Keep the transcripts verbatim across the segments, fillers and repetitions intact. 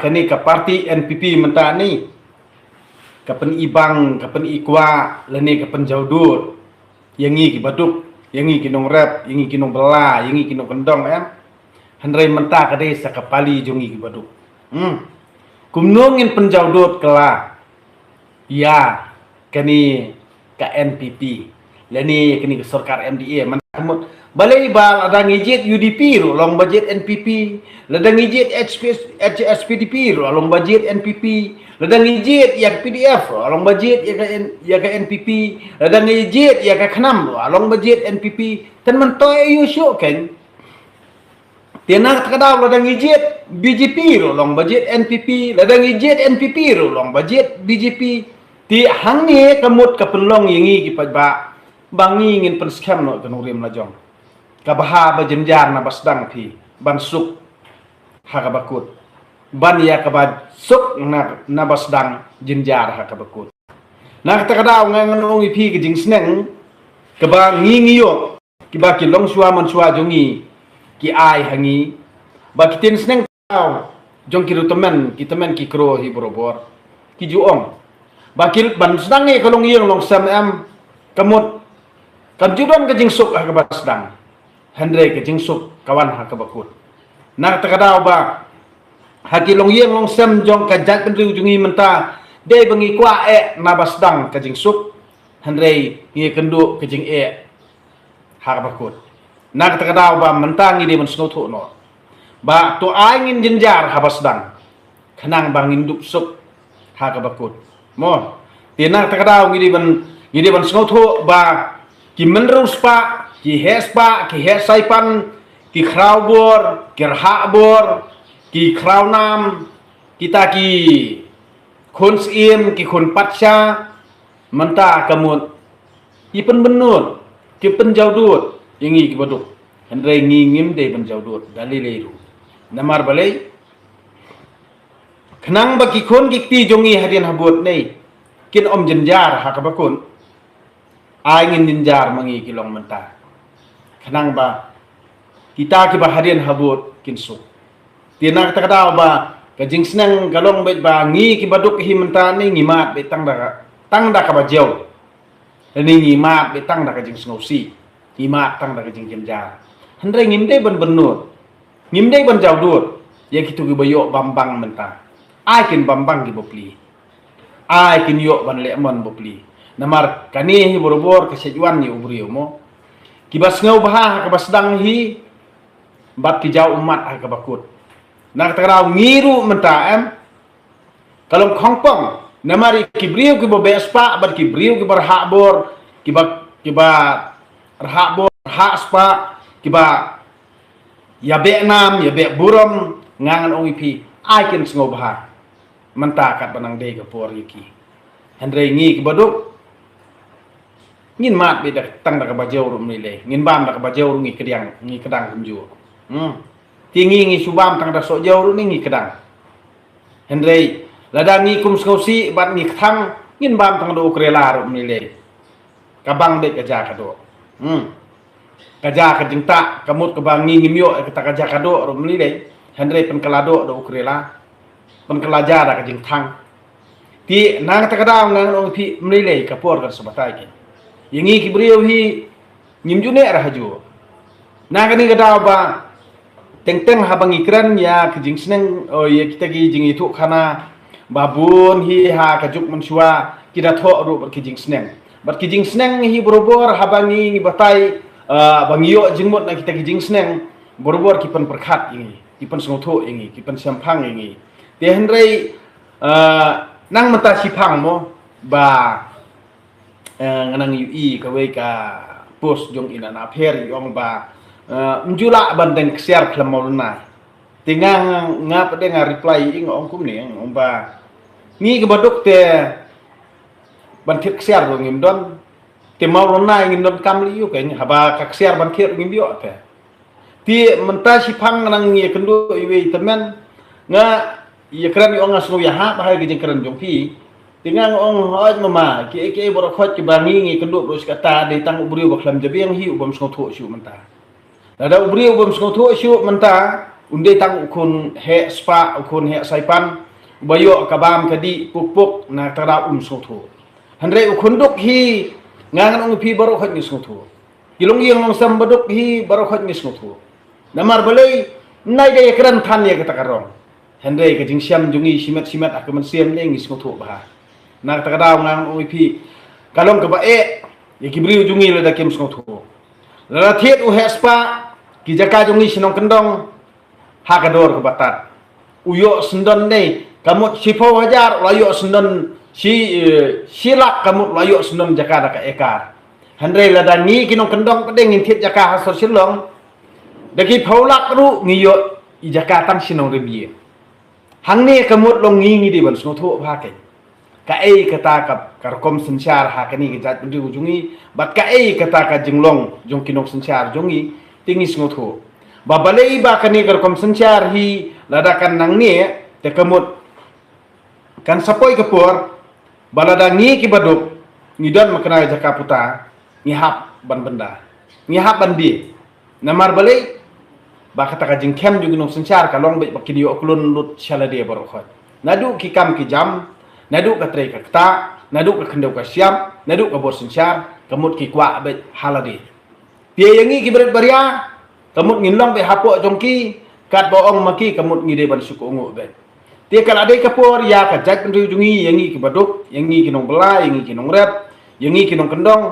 kane ka parti N P P mynta ni ka pynibang, ka pynikwah lane ka pynjaw dud ïa ngi ki baduk, ïa ngi ki nongrep, ïa ngi ki nongbylla, ïa ngi ki nongkyndong, em. Hynrei mynta ka dei sa ka pali jong ngi ki baduk. Hmm. Kumno ngin pynjaw dud kylla ïa kane ka N P P lane ïa kane ka sorkar M D A, mynta ka mut. Balei ba lada ngi jied U D P ruh long ba jied N P P, lada ngi jied H P, H, H P D P ruh long ba jied N P P, lada ngi jied ïa ka P D F ruh long ba jied ïa ka N-, ïa ka N P P, lada ngi jied ïa ka KHNAM ruh long ba jied N P P. Ten man to ïa u shuh kein. Te na kata ka daw lada ngi jied B J P ruh long ba jied N P P, lada ngi jied N P P ruh long ba jied B J P. Te hangne ka mut ka pynlong ïa ngi ki paidbah ba ngi ngin pynskhem noh ka nongrim lajong. Ka bha ba jynjar na ba sdang phi ban suk ha kaba kut, ban ïa kaba suk na, na ba sdang jynjar ha kaba kut. Na kata ka daw nga ngan ong ïa phi ka jingsneng kaba ngi ngi ïoh, kiba ki longshuwa manshuwa jong ngi ki ai ha ngi, ba ki ktien sneng jong ki ruh tymmen, ki tymmen ki kro hi barabor, ki ju ong ba ki ban sdang ïa ka longïing longsem, em, ka mut kan ju don ka jingsuk ha kaba sdang, hynrei ka jingsuk ka wan ha kaba kut. Na kata ka daw ba ha ki longïing longsem jong ka jaitbynriew jong ngi mynta, dei ba ngi kwah eh na ba sdang ka jingsuk, hynrei ngi kynduh ka jingeh ha kaba kut. Na kata ka daw ba mynta ngi dei ban sngewthuh noh ba to ai ngin jynjar ha ba sdang, khnang ba ngin dup suk ha kaba kut, mo. Te na kata ka daw ngi dei ban, ngi dei ban sngewthuh ba ki mynriewspah, ki heh spah, ki heh saipan, ki khrawbor, ki rhahbor, ki khrawnam, kita ki khun syiem, ki khun patsha, mynta ka mut ki pynbynnud, ki pynjaw dud ïa ngi ki baduk. Hynrei ngi ngim dei ban jaw dud da lei lei ruh. Namar balei? Khnang ba ki khun ki kti jong ngi hadien habud ne kin ym jynjar ha kaba kut, ai ngin jynjar ma ngi ki long mynta, khnang ba kita kiba hadien habud kin suk. Te na kata ka daw ba ka jingsneng ka long beit ba ngi ki baduk hi mynta ne ngi mad beit tang da, tang da kaba jaw. Lane ngi mad beit tang da ka jingsngewsih, ngi mad tang da ka jingjynjar. Hynrei ngim dei ban bynnud, ngim dei ban jaw dud ïa kito kiba ïoh bam bang mynta. Ai kin bam bang ki bapli, ai kin ïoh ban leh mon bapli. Namar kane hi barabor ka shait wan ïa u briew, mo. Kiba sngewbha ha kaba sdang hi bad ki jaw ummat ha kaba kut. Na kata ka daw ngi ruh mynta, em, ka long khongpong. Namar ki briew kiba beh spah bad ki briew kiba rhah bor, kiba, kiba rhah bor, rhah spah, kiba ïa beh nam, ïa beh burom, nga ngan ong ïa phi, ai kin sngewbha mynta katba nang dei ka por ïa ki. Hynrei ngi ki baduk ngin mad beit da tang da kaba jaw ruh mynlei lei, ngin bam da kaba jaw ruh ngi kdang, ngi kdang kumjuh. Hmm. Te ngi, ngi shu bam tang da soh jaw ruh ne ngi kdang. Hynrei lada ngi kum sngewsih bad ngi kthang, ngin bam tang da u krela ruh mynlei lei. Ka bang beit ka ja ka doh. Hmm. Ka ja ka jingtah, ka mut kaba ngi ngim ïoh kata ka ja ka doh ruh mynlei lei. Hynrei pynkylla doh da u krela, pynkylla ja da ka jingkthang. Te na kata ka daw nga ngan ong ïa phi mynlei lei ka por kan sa batai kein. Ïa ngi ki briew hi ngim ju neh ra hajuh. Na kane ka daw ba teng teng haba ngi kren ïa ki jingsneng, oh, ïa kita ki jingïathuhkhana ba bun hi ha ka juk mynshuwa ki da thoh ruh bad ki jingsneng. Bad ki jingsneng hi barabor haba ngi, ngi batai, ah, ba ngi ïoh jingmut na kita ki jingsneng, barabor ki pynpyrkhat ïa ngi, ki pynsngewthuh ïa ngi, ki pynshemphang ïa ngi. Te hynrei, ah, nang mynta shiphang mo ba eh, nga nang ïohi kawei ka post jong i Nana Pher i ong ba, eh, ym ju lah ban deng ksiar khlem mawlynnai. Te nga, nga, nga pat de nga reply i nga ong kumne, nga ong ba ngi ki baduk te ban thied ksiar ruh ngim don, te mawlynnai ngim don kam lei ïoh kein, haba ka ksiar ban thied ruh ngim ïoh te. Te mynta shiphang nga nang ïakynduh iwei i tymmen, nga ïakren i ong nga sngew ïahap ha ki jingkren jong phi. Te nga ong hooid mama, kiei kiei baroh khoit kiba ngi ngi kynduh baroh shi katta dei tang u briew ba khlem jabieng hi u bym sngewthuh shuh mynta. Lada u briew u bym sngewthuh shuh mynta, Un dei tang u khun heh spah, u khun heh saipan, uba ïoh ka bam ka dih puk puk, na kata ka daw um sngewthuh. Hynrei u khun duk hi, nga ngan ong ïa phi baroh khoit ngi sngewthuh. Ki longïing longsem ba duk hi baroh khoit ngi sngewthuh. Namar balei, nai dei ïakren than ïa kata ka rong. Hynrei ka jingshem jong ngi shimet shimet ha ka mynsiem lei ngi sngewthuh bha. Na kata ka daw nga ngan ong ïa phi, ka long kaba eh ïa ki briew jong ngi lada kim sngewthuh. Lada thied u heh spah, ki jaka jong ngi shnong kyndong ha ka dor kaba tad. U ïoh syndon ne, ka mut shiphew hajar, u la ïoh syndon shi, eh, shi lak, ka mut u la ïoh syndon jaka da ka ekar. Hynrei lada ngi ki nongkyndong pat de ngin thied jaka ha sor Shillong, da ki phew lak ruh ngi ïoh i jaka tang shi nongrim ïing. Hangne ka mut long ngi ngi dei ban sngewthuh bha kein. Kaei kata ka, ka rukom synshar ha kane ka jaitbynriew jong ngi, bad kaei kata ka jinglong jong ki nongsynshar jong ngi, te ngi sngewthuh. Ba balei ba kane ka rukom synshar hi lada kan nangne, te ka mut kan sa poi ka por, ba lada ngi ki baduk, ngi don ma kane ka jaka puta, ngi hap ban bynda. Ngi hap ban die. Namar balei, ba kata ka jingkhem jong ki nongsynshar ka long beit ba kin ïoh klun lut sha lade baroh khoit. Naduh ki kam ki jam, naduh ka trei ka ktah, naduh ka khyndew ka shyiap, naduh ka bor synshar, ka mut ki kwah beit ha lade. Te ïa ngi ki barit baria, ka mut ngin long beit hapoh jong ki, katba ong ma ki, ka mut ngi dei ban shu kohnguh beit. Te ka la dei ka por ïa ka jaitbynriew jong ngi, ïa ngi ki baduk, ïa ngi ki nongbylla, ïa ngi ki nongrep, ïa ngi ki nongkyndong,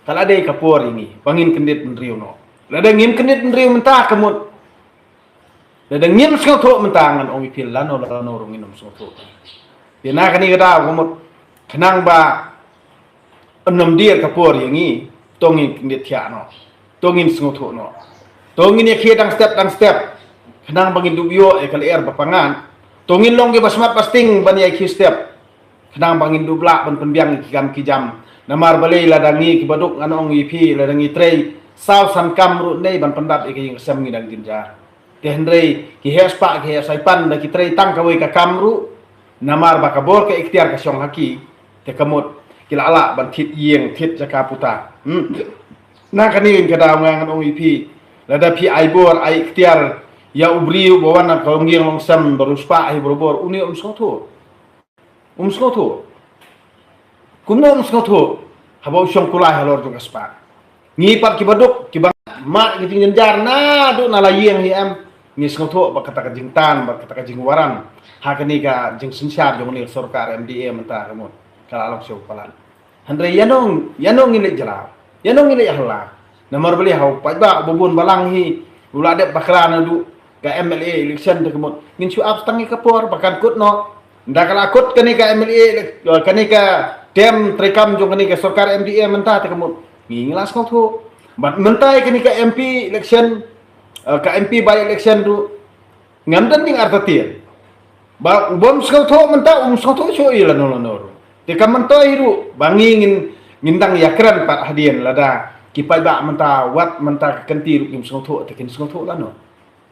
ka la dei ka por ïa ngi ba ngin kyndit bynriew noh. Lada ngim kyndit bynriew mynta, ka mut, lada ngim sngewthuh mynta, ngan ong ïa phi lano lano ruh ngin ym sngewthuh. Te na kane ka daw, ka mut, khnang ba yn ym die ka por ïa ngi, to ngin kyndit thiah noh, to ngin sngewthuh noh, to ngin ïakhih dang step dang step, khnang ba ngin dup ïoh ïa ka lyer ba pyngngad, to ngin long kiba smat ba sting ban ïakhih step, khnang ba ngin dup lah ban pynbiang ïa ki kam ki jam. Namar balei, lada ngi ki baduk, ngan ong ïa phi, lada ngi trei saw san kam ruh ne ban pyndap ïa ka ïing ka sem, ngi dang jynjar. Te hynrei ki heh spah, ki heh saipan, da ki trei tang kawei ka kam ruh, namar ba ka bor ka iktiar ka shong ha ki, te ka mut ki la lah ban thied ïing, thied jaka puta. Hmm. Na kane ka daw nga ngan ong ïa phi, lada phi ai bor, ai iktiar ïa u briew ba wan na ka longïing longsem, ba riewspah hi barabor, une um sngewthuh. Um sngewthuh. Kumno um sngewthuh? Haba u shong kulai halor jong ka spah. Ngi pat ki baduk, kiba mad ki jingjynjar naduh na la ïing hi, em, ngi sngewthuh ba kata ka jingtan, ba kata ka jingwaran ha kane ka jingsynshar jong kane ka sorkar M D A mynta, ka mut ka la long sha u palat. Hynrei ïano, ïano ngi leit jylla, ïano ngi leit halla. Namar balei, ha u paidbah uba bun balang hi, u la dep bakla naduh ka M L A election, te ka mut ngin shu ap tang ïa ka por ba kan kut noh. Ynda ka la kut kane ka M L A elec-, kane ka term treikam jong kane ka sorkar M D A mynta, te ka mut ngi, ngi la sngewthuh. Bad mynta ïa kane ka M P election, eh, ka M P by election ruh, ngam don ding artatien. Ba u bym sngewthuh mynta, um sngewthuh shuh ïa lano lano ruh. Te kam myntoi ruh ba ngi ngin, ngin dang ïakren pat hadien, lada ki paidbah mynta, wat mynta ka kynti ruh kim sngewthuh, te kin sngewthuh lano.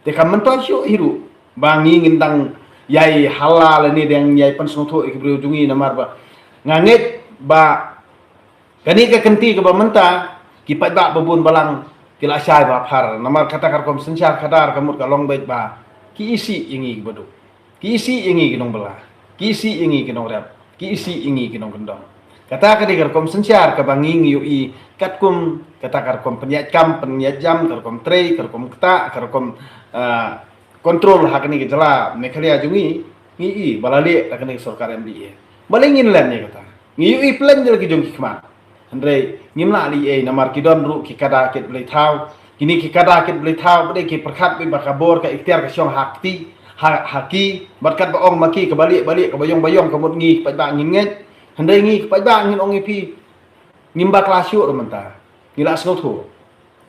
Te kam myntoi shuh hi ruh ba ngi ngin dang ïai halla lane dang ïai pynsngewthuh ïa ki briew jong ngi, namar ba nga ngeit ba kane ka kynti kaba mynta, ki paidbah ba bun balang ki la shai ba phar. Namar kata ka rukom synshar khadar ka mut ka long beit ba ki isih ïa ngi ki baduk, ki isih ïa ngi ki nongbylla, ki isih ïa ngi ki nongrep, ki isih ïa ngi ki nongkyndong. Kata ka dei ka rukom synshar kaba ngi ngi ïohi katkum kata ka rukom pynïaid kam, pynïaid jam, ka rukom trei, ka rukom ktah, ka rukom, ah, kontrol ha kane ka jylla Meghalaya jong ngi, ngi i ba la leh da kane ka sorkar M D A. Balei ngin len ïa kata? Ngi ïohi pleng jylla ki jong ki khmat. Hynrei ngim lah leh ei, namar ki don ruh ki kada kit blei thaw. Kine ki kada kit blei thaw ba dei ki pyrkhat beit ba ka bor ka iktiar ka shong ha kti, ha, ha ki, bad katba ong ma ki, kaba leh ba leh, kaba ïong ba ïong, ka mut ngi paidbah ngin ngeit. Hynrei ngi paidbah ngin ong ïa phi, ngim bakla shuh ruh mynta. Ngi la sngewthuh.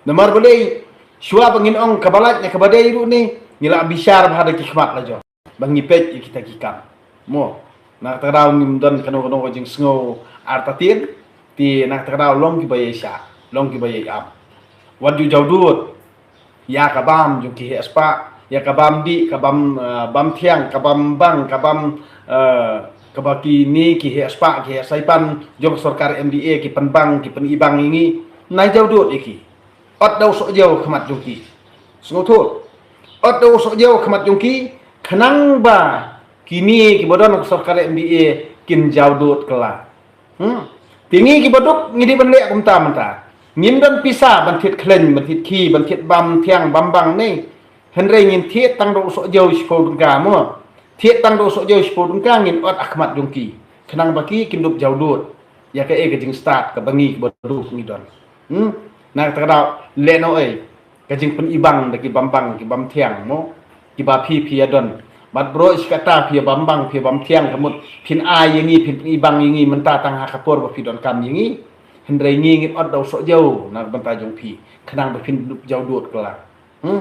Namar balei, shuwa ba ngin ong kaba lait ne kaba dei ruh ne, ngi la bishar bha da ki khmat la jong ba ngi peit ïa kita ki kam. Mo, na kata ka daw ngim don kano kano ka jingsngew artatien, te na kata ka daw long kiba ïai shah, long kiba ïai ap. Wat ju jaw dud ïa ka bam jong ki heh spah, ïa ka bam dih, ka bam, eh, bam thiang, ka bam bang, ka bam, eh, kaba kine ki heh spah, ki heh saipan jong sorkar M D A ki pynbang, ki pynibang ïa ngi. Nai jaw dud ïa ki. Ot da u soh jaw khmat jong ki. Sngewthuh. ot da u soh jew khmat jong ki, khnang ba kine kiba don ka sorkar M D A kin jaw dud kylla. Hmm. Te ngi kiba duk ngi dei ban leh kumta mynta. Ngim don pisa ban thied khleiñ, ban thied khie, ban thied bam thiang bam bang ne. Hynrei ngin thied tang da u soh jew shiphew tyngka mo. Thied tang da u soh jew shiphew tyngka ngin ot ha khmat jong ki. Khnang ba ki kin dup jaw dud ïa kaei ka jingstad kaba ngi kiba duk ngi don. Hmm. Na kata ka daw leh noh ei ka jingpynibang da ki bam bang ki bam thiang mo, kiba phi phi ïa don. Bad baroh shi katta phi ïa bam bang phi ïa bam thiang ka mut phin ai ïa ngi, phin pynibang ïa ngi mynta tang ha ka por ba phi donkam ïa ngi. Hynrei ngi ngin ot da u soh jew na ka bynta jong phi khnang ba phin dup jaw dud kylla. Hmm.